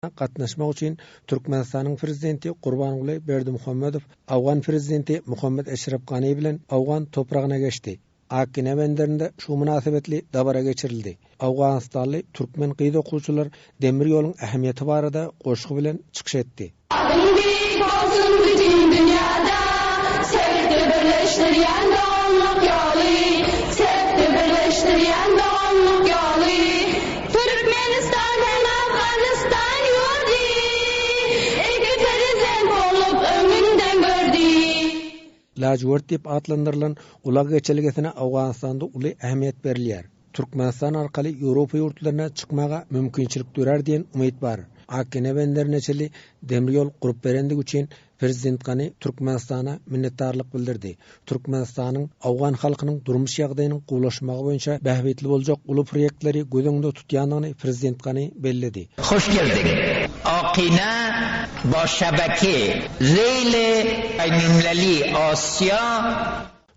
Gatnaşmak üçin Türkmenistanyň Prezidenti Gurbanguly Berdimuhamedow owgan Prezidenti Muhammet Eşrep Gani bilen owgan topragyna geçdi. Akgine benderinde şu mynasybetli dabara geçirildi. Owganystanly türkmen gyz okuwçylar demir ýoluň ähmiýeti barada goşgy bilen çykyş etdi. Adyň beýik bolsun bütin dünýäde, Sebitde birleşdirýän doganlyk ýoly, Sebitde birleşdirýän doganlyk ýoly. Türkmenistan hem Afganystan ýurdy, Iki prezident bolup öňünden gördi. Lajwert diýip atlandyrylan ulag geçelgesine Owganystanda uly ähmiýet berilýär. Türkmenistan arkaly Ýewropa ýurtlaryna çykmaga mümkinçilik dörär diýen umyt bar. Akgene benderine çenli demir ýol gurup berendigi üçin Prezident Gani Türkmenistana minnetdarlyk bildirdi. Türkmenistanyň owgan halkynyň durmuş ýagdaýynyň gowulaşmagy boýunça bähbitli boljak uly proýektleri göz öňünde tutýandygyny Prezident Gani belledi. Hoş geldiň, Akina ba şebeke Reyl Beýnulmileli Asiýa.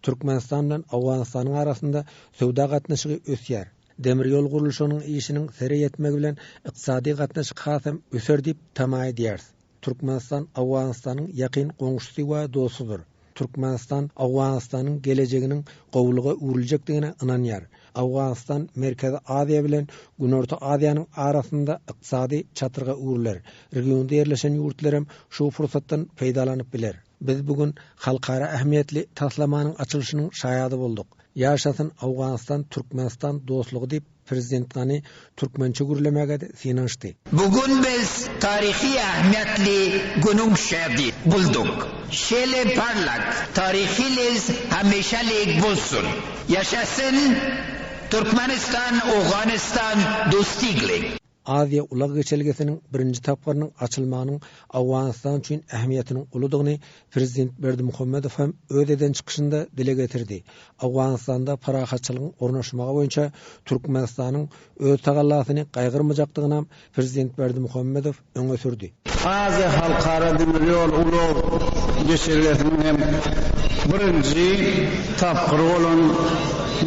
Türkmenistan bilen Owganystanyň arasynda söwda gatnaşygy ösýär. Demir ýol gurluşygynyň işiniň sere ýetmegi bilen ykdysady gatnaşyk hasam öser diýip tama edýäris. Türkmenistan Owganystanyň ýakyn goňşusy we dostudyr. Türkmenistan Owganystanyň gelejeginiň gowulyga öwrüljekdigine ynanýar. Owganystan Merkezi Aziýa bilen Günorta Aziýanyň arasynda ykdysady çatryga öwrüler. Regionda ýerleşen ýurtlar hem şu pursatdan peýdalanyp biler. Biz bu gün halkara ähmiýetli taslamanyň açylyşynyň şaýady bolduk. Ýaşasyn Owganystan-Türkmenistan dostlugy diýip, Prezident Gani türkmençe gürlemäge-de synanyşdy. Bu gün biz taryhy ähmiýetli günüň şähdi bolduk. Şeýle parlak taryhylyz hemişelik bolsun! Ýaşasyn Türkmenistan-Owganystan dostlugly! Aziýa ulag geçelgesiniň birinji tapgyrynyň açylmagynyň Owganystan üçin ähmiýetiniň uludygyny prezident Berdimuhamedow hem öz eden çykyşynda dile getirdi. Owganystanda parahatçylygyň ornaşmagy boýunça Türkmenistanyň öz tagallasyny gaýgyrmajakdygynam prezident Berdimuhamedow öňe sürdi. Aziýa halkara demir ýol ulag geçelgesiniň hem birinji tapgyry bolan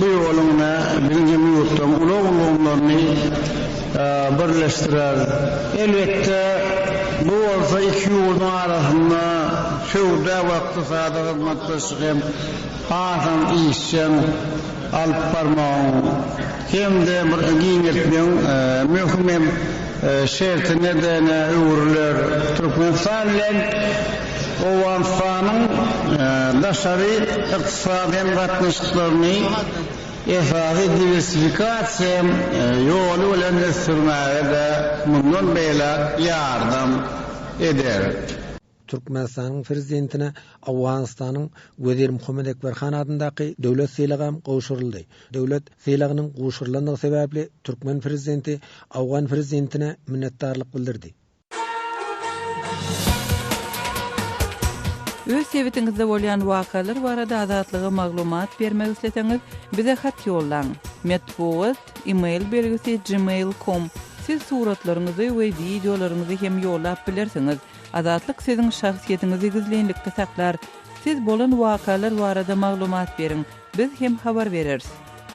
bu ýoluň ine biziň hem ýurtlaryň ulag ulgamlaryny birleşdirer. Elbetde, bu bolsa iki ýurduň arasynda söwda we ykdysady hyzmatdaşlygy hem hasam işjeň alyp barmagyň hem-de bir giňeltmegiň möhüm hem şertine-de öwrüler. Türkmenistan bilen Owganystanyň daşary ykdysady hem gatnaşyklaryny esasy diwersifikasiýa ýoly bilen ösdürmäge-de mundan beýläk ýardam eder. Türkmenistanyň Prezidentine Owganystanyň Wezir Muhammet Ekber han adyndaky döwlet sylagam gowşuryldy. Döwlet sylagynyň gowşurylandygy sebäpli türkmen Prezidenti owgan Prezidentine minnetdarlyk bildirdi. Öz sebitiňizde bolýan wakalar barada Azatlyga maglumat bermek isleseňiz, bize hat ýollaň. Metbugat, e-mail belgisi gmail com. Siz suratlaryňyzy we wideolaryňyzy hem ýollap bilersiňiz. Azatlyk siziň şahsyýetiňizi gizlinlikde saklar. Siz bolan wakalar barada maglumat beriň, biz hem habar bereris.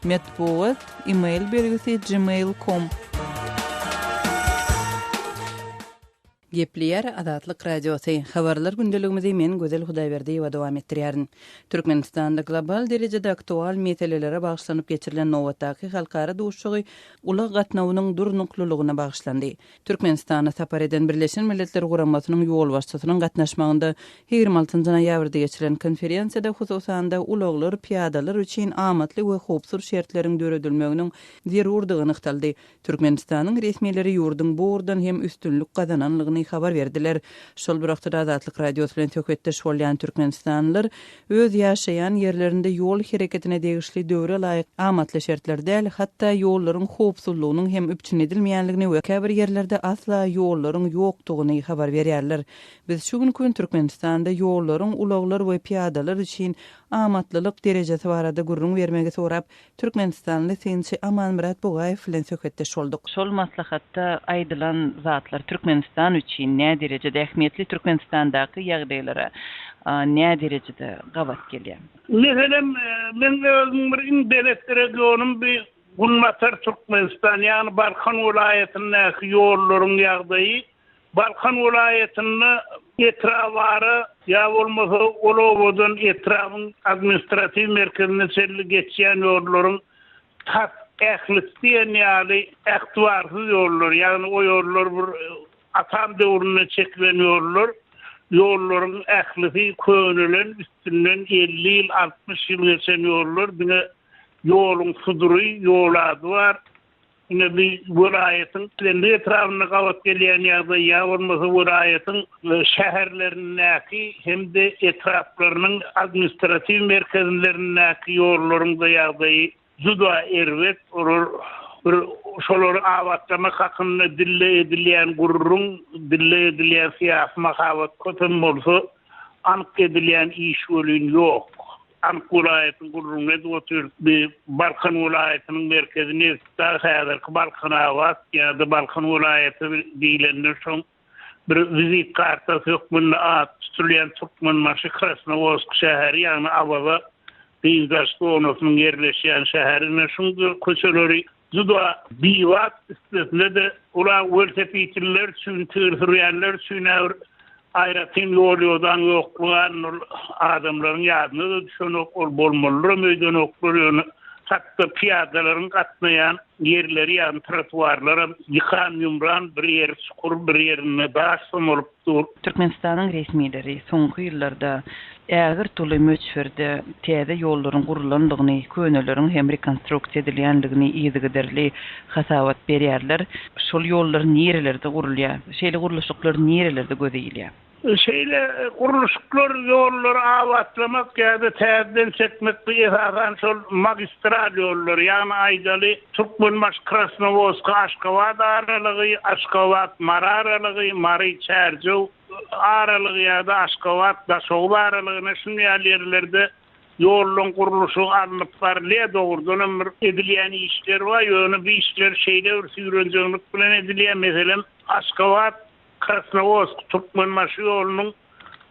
Metbugat, e-mail belgisi gmail com. Gepleýär Azatlyk Radiosy. Habarlar gündeligimizi men Gözel Hudaýberdiýewa dowam etdirýärin. Türkmenistanda global derejede aktual meselelere bagyşlanyp geçirilen nobatdaky halkara duşuşygy ulag gatnawynyň durnuklylygyna bagyşlandy. Türkmenistana sapar eden Birleşen Milletler Guramasynyň ýolbaşçysynyň gatnaşmagynda 26 noýabrda geçirilen konferensiýada hususan-da ulaglar pyýadalar üçin amatly we howpsuz şertleriň döredilmeginiň zerurdygy nygtaldy. Türkmenistanyň resmileri ýurduň bu ugurdan hem üstünlik gazananlygyny habar berdiler. Şol bir wagtda-da Azatlyk Radiosy bilen söhbetdeş bolýan türkmenistanlylar öz ýaşaýan ýerlerinde ýol hereketine degişli döwre laýyk amatly şertler däl, hatda ýollaryň howpsuzlygynyň hem üpjün edilmeýänligini we käbir ýerlerde asla ýollaryň ýokdugyny habar berýärler. Biz şu günki gün Türkmenistanda ýollaryň ulaglar we pyýadalar üçin amatlylyk derejesi barada gürrüň bermegi sorap, Türkmenistanly synçy Amanmyrat Bugaýew bilen söhbetdeş bolduk. Şol maslahatda aýdylan zatlar Türkmenistan üçin näderejede ähmiýetli, Türkmenistandaky ýagdaýlara näderejede gabat gelýär? Meselem, meň özümiň bir iň belet regionym bi Günbatar Türkmenistan, ýagny Balkan welaýatyndaky ýollaryň ýagdaýy. Balkan welaýatynda etrabara ýa bolmasa ol obadan etrabyň administratiw merkezine çenli geçýän ýollaryň tas ählisi diýen ýaly ähtibarsyz ýollar, ýagny o ýollar bir atam döwründe çekilen ýollar, ýollaryň ählisi könelen, üstünden 50 ýyl, 60 ýyl geçen ýollar, diňe ýoluň sudury, ýol ady bar. Ine bi welaýatyň islendik etrabynda gabat gelýän ýagdaý ýa bolmasa welaýatyň şäherlerindäki hem-de etraplarynyň administratiw merkezlerindäki ýollaryň-da ýagdaýy juda erbet. Olar bir şolary abatlamak hakynda dilde edilýän gürrüň, dilde edilýän syýasy mahabat köpem bolsa, anyk edilýän iş welin ýok. Anyk welaýatyň gürrüňini edip otyrys. Bi Balkan welaýatynyň merkezi Nebitdag, häzirki Balkanabat ýa-da Balkan welaýaty diýlende şoň bir wizit kartasy hökmünde ady tutulýan Türkmenbaşy Krasnowodsk şäheri, ýagny Awaza dynç alyş zonasynyň ýerleşýän şäheri. Ine şuň köçeleri juda bibat, üstesine-de ulag welosipedliler üçin, tigir sürýänler üçin-ä bir Aýratyn ýol-ýodaň ýoklugy ol adamlaryň ýadyna-da düşenok, ol bolmalydyram öýdenoklar, ýöne hatda pyýadalaryň gatnaýan ýerleri, ýagny trotuarlaram ýykan-ýumran, bir ýeri çukur, bir ýerinde daş somalyp dur. Türkmenistanyň resmileri soňky ýyllarda ägirt uly möçberde täze ýollaryň gurlandygyny, köneleriň hem rekonstruksiýa edilýändigini yzygiderli hasabat berýärler. Şol ýollar nirelerde gurulýar? Şeýle gurluşyklar nirelerde göze ilýär? Şeýle gurluşyklar ýollary abatlamak ýa-da täzeden çekmek bu esasan şol magistral ýollar, ýagny aýdaly Türkmenbaşy Krasnowodsk Aşgabat aralygy, Aşgabat Mary aralygy, Mary Çärjew aralygy ýa-da Aşgabat Daşoguz aralygyna şuny ýaly ýerlerde Ýollaryň gurluşygy alnyp barylýar, dogrudanam bir edilýän işler bar, ýöne bu işler şeýle bir süýrenjeňlik bilen edilýär, meselem, Aşgabat, Krasnowodsk, Türkmenbaşy ýolunyň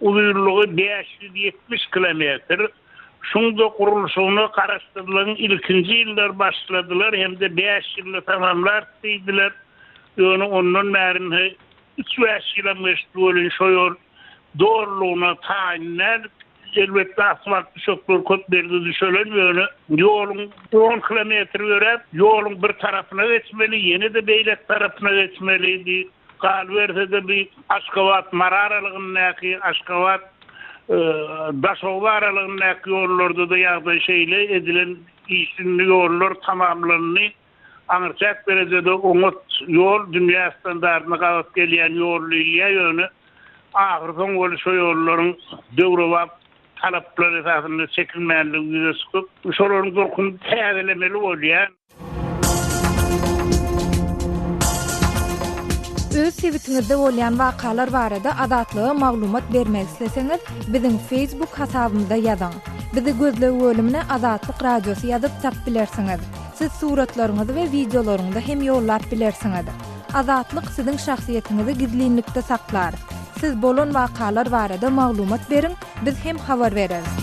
uzynlygy 570 kilometr, şuň-da gurluşygyna garaşsyzlygyň ilkinji ýyllary başladylar hem-de bäş ýylda tamamlarys diýdiler, ýöne ondan bäri üç-bäş ýylam geçdi welin şo ýol dolulygyna taýyn däl. Elbetde asfalt düşekler köp ýerde düşelen, ýöne ýoluň on kilometr ýöräp, ýoluň bir tarapyna geçmeli, ýene-de beýleki tarapyna geçmeli. Bi galyberse-de bi Aşgabat, Mary aralygyndaky, Aşgabat, Daşoguz aralygyndaky ýollarda-da ýagdaý şeýle, edilen iş indi ýollar tamamlandy. Aňryçäk derejede oňat ýol, dünýä standartyna gabat gelýän ýol diýilýär, ýöne ahyrsoň weli şo ýollaryň döwrebap talaplar esasynda çekilmänligi ýüze çykyp, şolaryň durkuny täzelemeli bolýar. Öz sebitiňizde bolýan wakalar barada Azatlyga maglumat bermek isleseňiz, biziň Facebook hasabymyza ýazyň. Bizi gözleg bölümine Azatlyk Radiosy ýazyp tap bilersiňiz. Siz suratlaryňyzy we wideolaryňyzy hem ýollap bilersiňiz. Azatlyk siziň şahsyýetiňizi gizlinlikde saklar. Siz bolan wakalar barada maglumat beriň, biz hem habar bereris.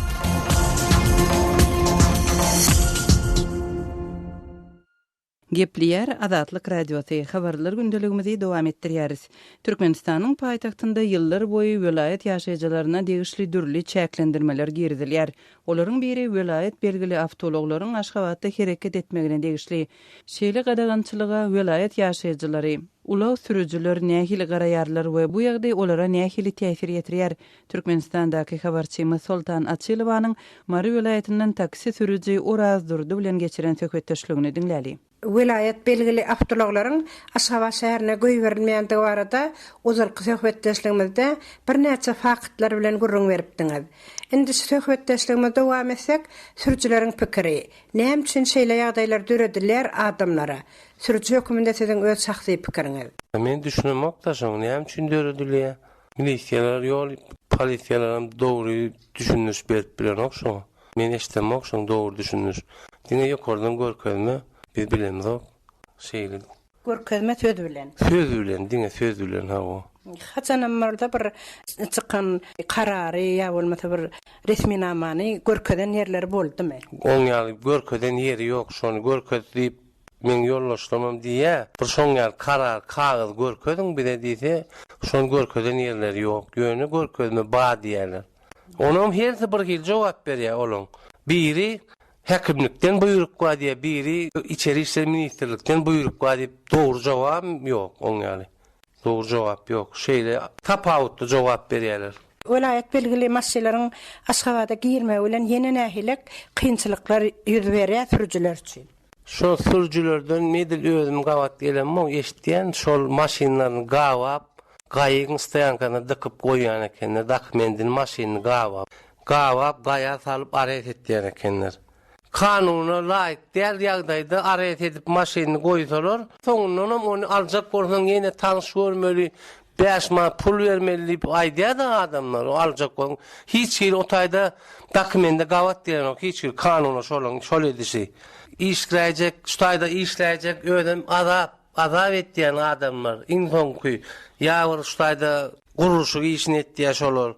Gepleýär Azatlyk Radiosy, Habarlar gündeligimizi dowam etdirýäris. Türkmenistanyň paýtagtynda ýyllar boýy welaýat ýaşaýjylaryna degişli dürli çäklendirmeler girizilýär. Olaryň biri welaýat belgili awtoulaglaryň Aşgabatda hereket etmegine degişli. Şeýle gadagançylyga welaýat ýaşaýjylary, ulag sürüjiler nähili garaýarlar we bu ýagdaý olara nähili täsir ýetirýär? Türkmenistandaky habarçymyz Soltan Açylowanyň Mary welaýatyndan taksi sürüji Oraz Durdy bilen geçiren söhbetdeşligini diňläli. Welaýat belgili awtoulaglaryň Aşgabat şäherine goýberilmeýändigi barada ozalky söhbetdeşligimizde birnäçe faktlar bilen gürrüň beripdiňiz. Indi şu söhbetdeşligimizi dowam etsek, sürüjileriň pikiri, näme üçin şeýle ýagdaýlar döredilýär adamlara? Sürüji höküminde siziň öz şahsy pikiriňiz? Men düşünemok-da şoň näme üçin döredilýär? Milisiýalar ýol polisiýalaram dogry düşündiriş berip bilenok şoňa. Men eşdemok şoň dogry düşündiriş. Diňe ýokardan görkezme biz bilemzok. Şeýle. Görkezme söz bilen. Söz bilen diňe söz bilen hawa. Haçanam bolsa bir çykan karary ýa bolmasa bir resminamany görkezen ýerleri boldumy? Oň ýaly görkezen ýeri ýok şony görkez diýip. Meň ýoldaşlarymam diýýä, bir şoň ýaly karar, kagyz görkeziň bize diýse, şony görkezen ýerleri ýok. Ýöne görkezme bar diýýärler. Onam hersi bir hili jogap berýär olaň. Biri häkimlikden buýruk bar diýýär, biri içeri işler ministrlikden buýruk bar diýip, dogry jogabam ýok oň ýaly. Dogry jogap ýok. Şeýle tapawutly jogap berýärler. Welaýat belgili maşynlaryň Aşgabada girmegi bilen ýene nähilek kynçylyklar ýüz berýär sürüjiler üçin? Şo sürüjilerden edil özüm gabat gelemok, eşitýän, şol maşynlaryny gabap, gaýygyň stoýankasyna dykyp goýýan ekenler, dokumendini, maşynyny gabap. Gabap, gaýa salyp arest etýän ekenler. Kanuna laýyk däl ýagdaýda arest edip maşynyny goýsalar, soňundanam ony aljak bolsaň ýene tanyş görmeli, bäş manat pul bermeli diýip aýdýar-da adamlar, o aljak bolsaň. Hiç hili o taýda dokumende gabat gelenok hiç hili kanuna şolaň şol edişi. Işläýjek, şu taýda işläýjek özem azap. Azap etýän adamlar iň soňky ýa bir şu taýda gurluşyk işini etýär şolar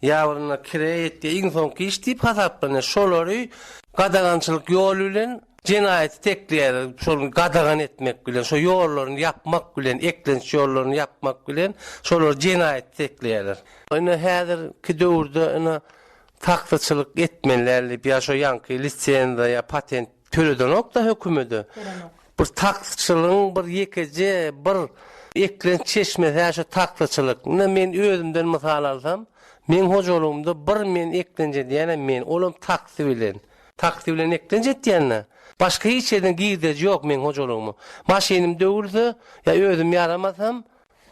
ýa bir indi kireý etýär iň soňky iş diýip hasaplanýar şolary gadagançylyk ýoly bilen jenaýaty tekleýärler şol gadagan etmek bilen şo ýollaryny ýapmak bilen eklenç ýollaryny ýapmak bilen şolary jenaýaty tekleýärler. Ine häzirki döwürde ine taksyçylyk etmeli däl diýip ýa şo ýaňky lisenziýa ýa patent Töledenok-da hökümede. Bir taksyçylygyň bir ýekeje bir eklenç çeşmesi-hä şu taksyçylyk. Ine men özümden mysal alsam, meň hojalygymda bir men eklenç edýänem men, olam taksi bilen. Taksi bilen eklenç etýän-dä. Başga hiç ýerden girdeji ýok meň hojalygyma. Maşynym döwülse, ýa özüm ýaramasam,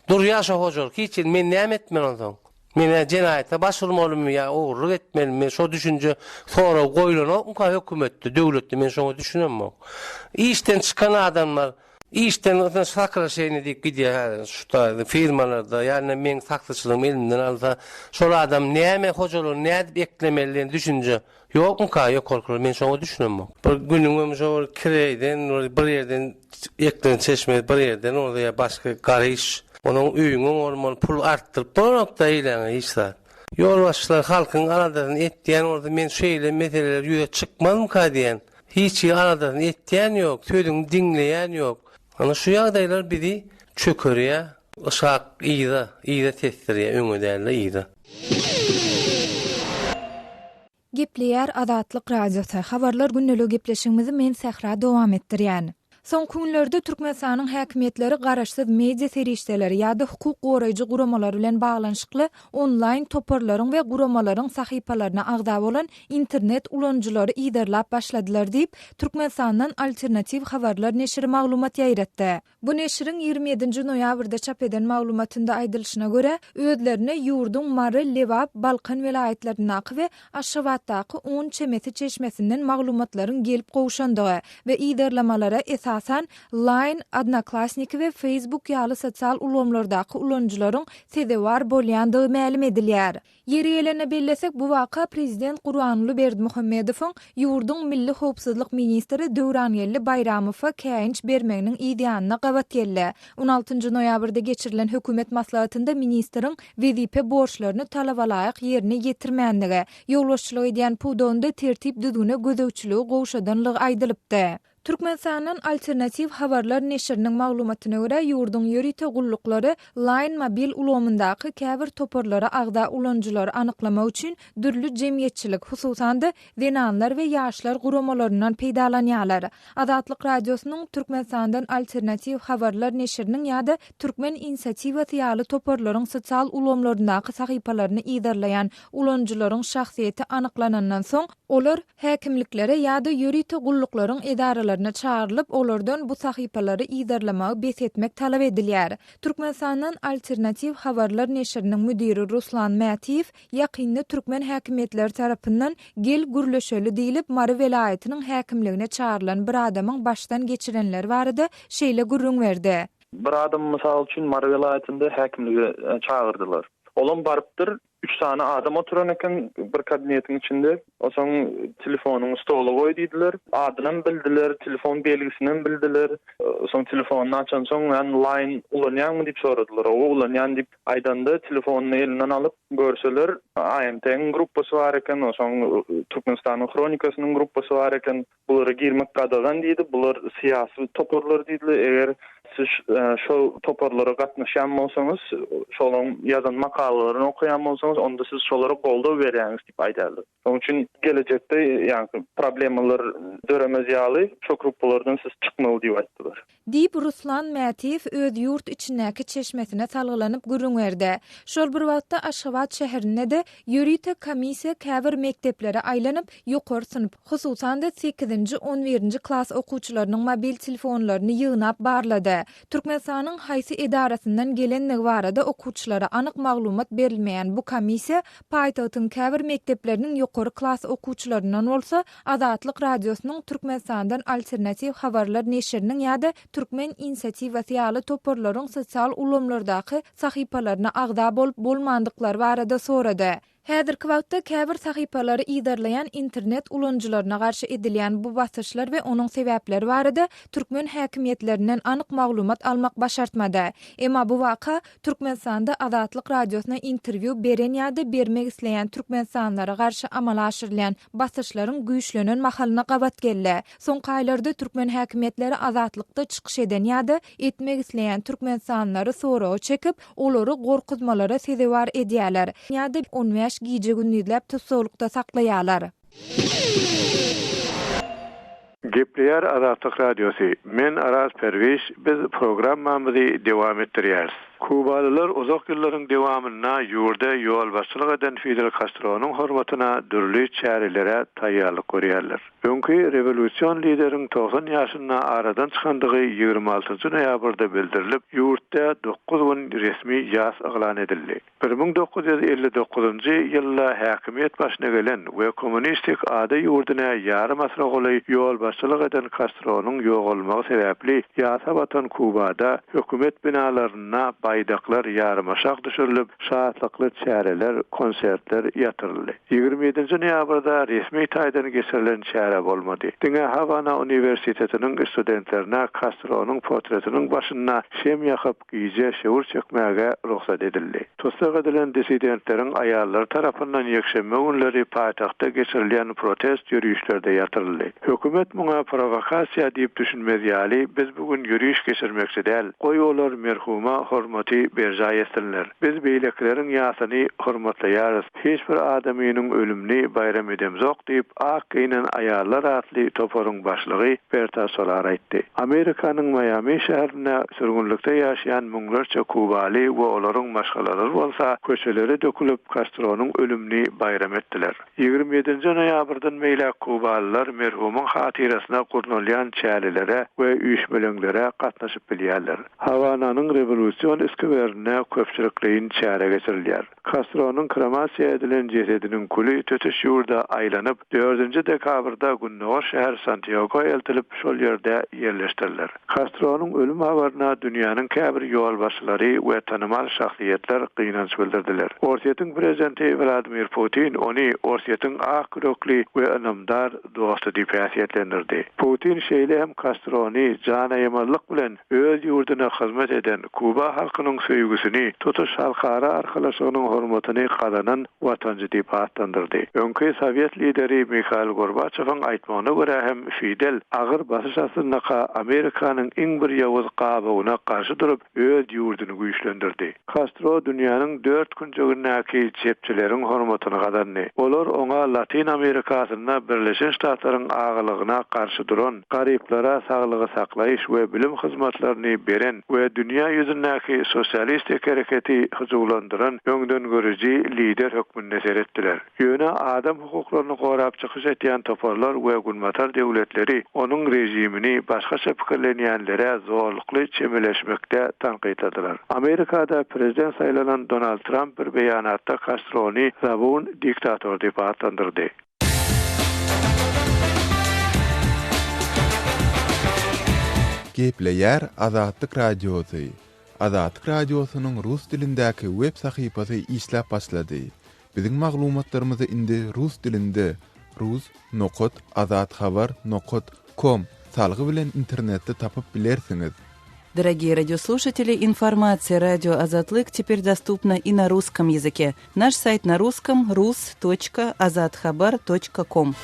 Durýar şo hojalyk hiç ýeri men näme etmeli onsoň? Men-ä jenaýata baş urmalymy ýa ogurlyk etmelimi men şo düşünje sorag goýlanokmyka hökümetde döwletde men şoňa düşünemok. Işden çykan adamlar işden ysna sokraşeniýe diýip gidýär häzir şu taýda firmalarda ýa indi meň taksyçylygym elimden alsa şol adam näme hojalygyny nädip eklemeli diýen düşünje Ýokmyka ýokarkylar men şoňa düşünemok. Bir günüňem şo bir kireýden bir bir ýerden eklen çeşme bir ýerden bolsa ýa başga garyş onuň öýüňem bolmaly pul artdyryp bolanokda eýläňe hiç zat. Ýolbaşçylar halkyň aladasyny etýän bolsa men şeýle meseleler ýüze çykmazmyka diýän. Hiç hili aladasyny etýän ýok, sözüňi diňleýän ýok. Ana şu ýagdaýlar bizi çökerýä, yşak yza, yza tesdirýä öňe dälde yza. Gepleýär Azatlyk Radiosy, Habarlar gündeligi gepleşigimizi men Sähra dowam etdirýän. Soňky günlerde Türkmenistanyň häkimiýetleri garaşsyz media serişdeleri ýa-da hukuk goraýjy guramalar bilen baglanyşykly onlaýn toparlaryň we guramalaryň sahypalaryna agza bolan internet ulanyjylary yzarlap başladylar diýip, Türkmenistandan Alternatiw habarlar neşiri maglumat ýaýratdy. Bu neşiriň 27-nji noýabrda çap eden maglumatynda aýdylyşyna görä, özlerine ýurduň Mary, Lebap, Balkan welaýatlaryndaky we Aşgabatdaky on çemesi çeşmesinden maglumatlaryň gelip gowşandygy we yzarlamalara esasan Line, Odnoklassniki we Facebook ýaly sosial ulgamlardaky ulanyjylaryň sezewar bolýandygy mälim edilýär. Ýeri gelende bellesek, bu waka prezident Gurbanguly Berdimuhamedowyň ýurduň milli howpsuzlyk ministri Döwrangeldi Baýramowa käýinç bermeginiň yz ýanyna gabat geldi. On altynjy noýabrda geçirilen hökümet maslahatynda ministriň wezipe borçlaryny talabalaýyk ýerine ýetirmänligi, ýolbaşçylyk edýän pudagynda tertip-düzgüne gözegçiligi gowşadanlygy aýdylypdy. Türkmenistandan Alternatiw habarlar neşiriniň maglumatyna görä, ýurduň ýörite gulluklary Line mobil ulgamyndaky käbir toparlara agza ulanyjylary anyklamak üçin dürli jemgyýetçilik, hususan-da, zenanlar we ýaşlar guramalaryndan peýdalanýarlar. Azatlyk Radiosynyň Türkmenistandan Alternatiw habarlar neşiriniň ýa-da Türkmen inisiatiwasy ýaly toparlaryň sosial ulgamlaryndaky sahypalaryny yzarlaýan ulanyjylaryň şahsyýeti anyklanandan soň, olar Häkimliklere ýa-da ýörite gulluklaryň edaralaryna çagyrylyp, olardan bu sahypalary yzarlamagy bes etmek talap edilýär. Türkmenistandan Alternatiw habarlar neşiriniň müdiri Ruslan Mätiýew ýakynda türkmen häkimiýetleri tarapyndan Gel, gürleşeli diýlip, Mary welaýatynyň häkimligine çagyrylan bir adamyň başdan geçirenleri barada şeýle gürrüň berdi. Bir adamy mysal üçin Mary welaýatynda häkimlige çagyrdylar. Olam barypdyr. Üç sany adam oturan eken bir kabinetiň içinde. Onsoň telefonyňy stola goý diýdiler. Adynam bildiler, telefon belgisinem bildiler. Soň telefonyny açansoň, ýan line ulanýaňmy diýip soradylar. Hawa, ulanýan diýip aýdanda, telefonyny elinden alyp görseler, AMT-iň gruppasy bar eken, onsoň Türkmenistanyň Hronikasynyň gruppasy bar eken. Bulara girmek gadagan diýdi. Bular syýasy toparlar diýdiler. Eger siz şol toparlara gatnaşýan bolsaňyz, şolaryň ýazan makalalaryny okaýan bolsaňyz, onda siz şolara goldaw berýäňiz diýip aýdýarlar. Şonuň üçin gelejekde ýaňky problemalar döremez ýaly şo gruppalardan siz çykmaly diýip aýtdylar. Diýip, Ruslan Mätiýew öz ýurt içindäki çeşmesine salgylanyp gürrüň berdi. Şol bir wagtda, Aşgabat şäherinde-de ýörite komissiýa käbir mekdeplere aýlanyp, ýokary synp, hususan-da, sekizinji, on birinji klas okuwçylarynyň mobil telefonlaryny ýygnap barlady. Türkmenistanyň haýsy edarasyndan gelenligi barada okuwçylara anyk maglumat berilmeýän bu komissiýa paýtagtyň käbir mekdepleriniň ýokary klas okuwçylaryndan bolsa Azatlyk Radiosynyň Türkmenistandan alternatiw habarlar neşiriniň ýa-da Türkmen inisiatiwasy ýaly toparlaryň sosial ulgamlardaky sahypalaryna agza bolup bolmandyklary barada sorady. Häzirki wagtda käbir sahypalary yzarlaýan internet ulanyjylaryna garşy edilýän bu basyşlar we onuň sebäpleri barada türkmen häkimiýetlerinden anyk maglumat almak başartmady. Emma bu waka Türkmenistanda Azatlyk Radiosyna interwýu beren ýa-da bermek isleýän türkmenistanlylara garşy amala aşyrylýan basyşlaryň güýçlenen mahalyna gabat geldi. Soňky aýlarda türkmen häkimiýetleri Azatlykda çykyş eden ýa-da etmek isleýän türkmenistanlylary soraga çekip, olary gorkuzmalara sezewar edýärler ýa-da on bäş gije-gündizläp tussaglykda saklaýarlar. Gepleýär Azatlyk Radiosy, Men Araz Perwiş, biz programmamyzy dowam etdirýäris. Kubalylar uzak ýyllaryň dowamynda ýurda ýolbaşçylyk eden Fidel Kastronyň hormatyna dürli çärelere taýýarlyk görýärler. Öňki rewolýusion lideriň 90 ýaşynda aradan çykandygy 26 noýabrda bildirilip, ýurtda dokuz gün resmi ýas yglan edildi. 1959-njy ýylda häkimiýet başyna gelen we kommunistik ada ýurduna ýarym asyra golaý ýolbaşçylyk eden Kastronyň ýogalmagy sebäpli ýasa batan Kubada hökümet binalarynda baýdaklar ýarymaşak düşürilip, şatlykly çäreler, konsertler ýatyryldy. 27-nji noýabrda resmi taýdan geçirilen çäre bolmady. Diňe Hawana uniwersitetiniň studentlerine Kastronyň portretiniň başynda şem ýakyp, Gije şöwür çekmäge rugsat edildi. Tussag edilen dissidentleriň aýallary tarapyndan ýekşenbe günleri paýtagtda geçirilýän protest ýörişleri-de ýatyryldy. Hökümet muňa prowokasiýa diýip düşünmez ýaly, biz bu gün ýöriş geçirmekçi däl, goý olar merhuma hormaty berjaý etsinler. Biz beýlekileriň ýasyny hormatlaýarys, hiç bir adamynyň ölümini baýram edemzok diýip, Ak geýnen aýallar atly toparyň başlygy Berta Solar aýtdy. Amerikanyň Maýami şäherinde sürgünlikde ýaşaýan müňlerçe kubaly we olaryň maşgalalary bolsa köçelere dökülip, Kastronyň ölümini baýram etdiler. 27-nji noýabrdan beýläk kubalylar merhumyň hatyrasyna gurnalýan çärelere we üýşmeleňlere gatnaşyp bilýärler. Hawananyň Rewolýusion skwerinde köpçülikleýin çäre geçirilýär. Kastronyň kremasiýa edilen jesediniň küli tutuş ýurda aýlanyp, dördünji dekabrda gündogar şäher Santýago eltilip, şol ýerde ýerleşdiriler. Kastronyň ölüm habaryna dünýäniň käbir ýolbaşçylary we tanymal şahsyýetler gynanç bildirdiler. Orsýetiň prezidenti Wladimir Putin ony Orsýetiň ak ýürekli we ynamdar dosty diýip häsiýetlendirdi. Putin şeýle hem Kastrony janaýamazlyk bilen öz ýurduna hyzmat eden, Kuba halkynyň söýgüsini, tutuş halkara arkalaşygynyň hormatyny gazanan watançy diýip atlandyrdy. Öňki sowet lideri Mihail Gorbaçowyň aýtmagyna görä hem Fidel agyr basyş astyndaka Amerikanyň iň bir ýowuz gabawyna garşy durup, öz ýurduny güýçlendirdi. Kastro dünýäniň dört künjegindäki çepçileriň hormatyny gazandy. Olar oňa Latyn Amerikasynda Birleşen Ştatlaryň agalygyna garşy duran, garyplara saglygy saklaýyş we bilim hyzmatlaryny beren we dünýä ýüzündäki sosialistik hereketi hyjuwlandyran öňdengörüji lider hökmünde seretdiler. Ýöne adam hukuklaryny gorap çykyş etýän toparlar we Günbatar döwletleri onuň režimini başgaça pikirlenýänlere zorlukly çemeleşmekde tankytladylar. Amerikada prezident saýlanan Donald Tramp bir beýanatda Kastrony zabun diktator diýip atlandyrdy. Gepleýär Azatlyk Radiosy, Azatlyk Radiosynyň rus dilindäki web sahypasy işläp başlady. Biziň maglumatlarymyzy indi rus dilinde rus nokat azathabar nokat kom salgy bilen internetde tapyp bilersiňiz. Дорогие радиослушатели, информация радио Азатлык теперь доступна и на русском языке. Наш сайт на русском rus.azathabar.com.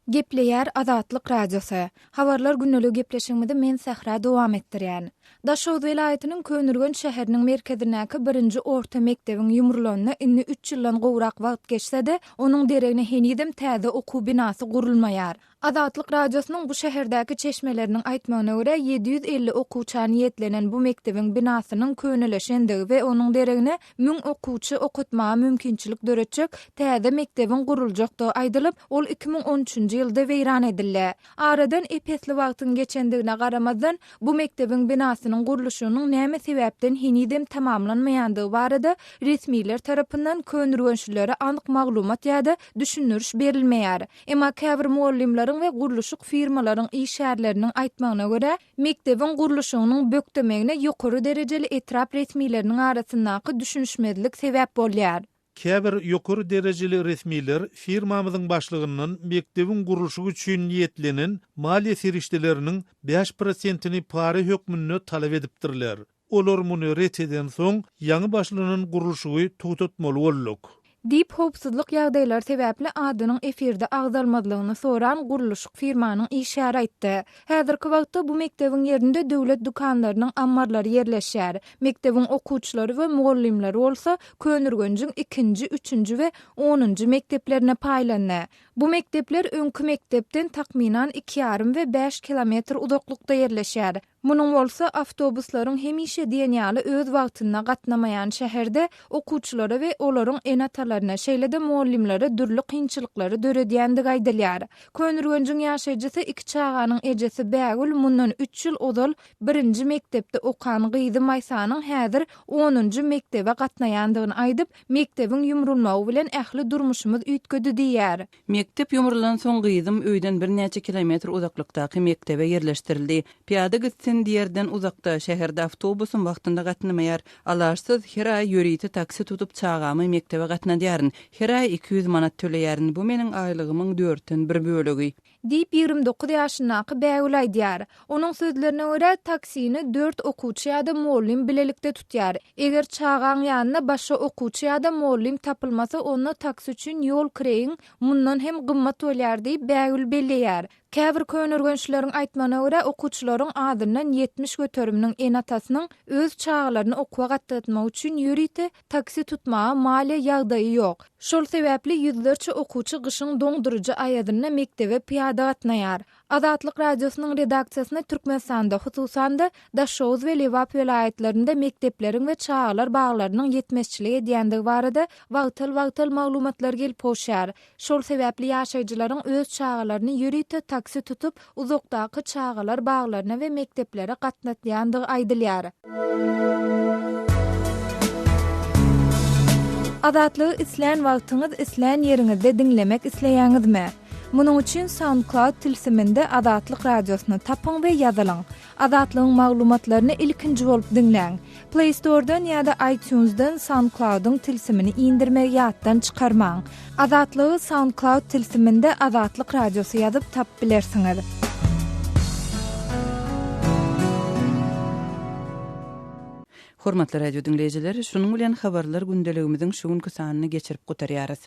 Gepleýär Azatlyk Radiosy. Habarlar gündeligi gepleşigimizi men Sähra dowam etdirýän. Daşoguz welaýatynyň Köneürgenç şäheriniň merkezindäki birinji orta mekdebiň ýumrulanyna indi üç ýyldan gowrak wagt geçse-de, onuň deregine henizem täze okuw binasy gurulmaýar. Azatlyk Radiosynyň bu şäherdäki çeşmeleriniň aýtmagyna görä, 750 okuwça niýetlenen bu mekdebiň binasynyň könelişendigi we onuň deregine müň okuwçy okatmaga mümkinçilik döretjek täze mekdebiň guruljakdygy aýdylyp, ol 2013-nji ýylda weýran edildi. Aradan ep-esli wagtyň geçendigine garamazdan, bu mekdebiň binasynyň gurluşygynyň näme sebäpden henizem tamamlanmaýandygy barada resmiler tarapyndan köneürgençlilere anyk maglumat ýa-da düşündiriş berilmeýär. Emma käbir mugallymlaryň we gurluşyk firmalaryň işgärleriniň aýtmagyna görä, mekdebiň gurluşygynyň bökdemegine ýokary derejeli etrap resmileriniň arasyndaky düşünişmezlik sebäp bolýar. Käbir ýokary derejeli resmiler firmamyzyň başlygyndan mekdebiň gurluşygy üçin niýetlenen maliýe serişdeleriniň bäş prosentini para hökmünde talap edipdirler. Olar muny ret edensoň, ýaňy başlanan gurluşygy togtatmaly bolduk. Diýip, howpsuzlyk ýagdaýlary sebäpli adynyň efirde agzalmazlygyny soran gurluşyk firmanyň işgäri aýtdy. Häzirki wagtda bu mekdebiň ýerinde döwlet dükanlarynyň ammarlary ýerleşýär. Mekdebiň okuwçylary we mugallymlary bolsa Köneürgenjiň ikinji, üçünji we onunjy mekdeplerine paýlandy. Bu mekdepler öňki mekdepden takmynan iki ýarym we bäş kilometr uzaklykda ýerleşýär. Munuň bolsa awtobuslaryň hemişe diýen ýaly öz wagtynda gatnamaýan şäherde okuwçylara we olaryň ene-atalaryna, şeýle-de mugallymlara dürli kynçylyklary döredýändigi aýdylýar. Köneürgenjiň ýaşaýjysy, iki çaganyň ejesi Bägül mundan üç ýyl ozal birinji mekdepde okan gyzy Maýsanyň häzir onunjy mekdebe gatnaýandygyny aýdyp, Mekdebiň ýumrulmagy bilen ähli durmuşymyz üýtgedi diýýär. Mekdep ýumrulansoň gyzym öýden birnäçe kilometr uzaklykdaky mekdebe ýerleşdirildi. Pyýada gitsin diýerden uzakda, şäherde awtobusam wagtynda gatnamaýar. Alaçsyz her aý ýörite taksi tutup çagamy mekdebe gatnadýaryn. Her aý 200 manat töleýärin, bu meniň aýlygymyň dörtden bir bölegi. Diýip, 29 ýaşyndaky Bägül aýdýar. Onuň sözlerine görä, taksini dört okuwçy ýa-da mugallym bilelikde tutýar. Eger çagaň ýanyna başga okuwçy ýa-da mugallym tapylmasa, onda taksi üçin ýol kireýiň mundan hem gymmat bolýar diýip, Bägül belleýär. Käbir köneürgençlileriň aýtmagyna görä, okuwçylaryň azyndan 70 göteriminiň ene-atasynyň öz çagalaryny okuwa gatnatmak üçin ýörite taksi tutmaga maliýe ýagdaýy ýok. Şol sebäpli ýüzlerçe okuwçy gyşyň doňduryjy aýazynda mekdebe pyýada gatnaýar. Azatlyk Radiosynyň redaksiýasyna Türkmenistanda, hususan-da, Daşoguz we Lebap welaýatlarynda mekdepleriň we çagalar baglarynyň ýetmezçilik edýändigi barada wagtal-wagtal maglumatlar gelip gowşýar. Şol sebäpli ýaşaýjylaryň öz çagalaryny ýörite taksi tutup, uzakdaky çagalar baglaryna we mekdeplere gatnatýandygy aýdylýar. Azatlygy islän wagtyňyz, islän ýeriňizde diňlemek isleýäňizmi? Munuň üçin SoundCloud tilsiminde Azatlyk Radiosyny tapyň we ýazylyň. Azatlygyň maglumatlaryny ilkinji bolup diňläň. Play Store-dan ýa-da iTunes-dan SoundCloud-yň tilsimini indirmegi ýatdan çykarmaň. Azatlygy SoundCloud tilsiminde Azatlyk Radiosy ýazyp tapyp bilersiňiz. Hormatly radio diňleýjiler, şunuň bilen Habarlar gündeligimiziň şu günki sanyny geçirip gutarýarys.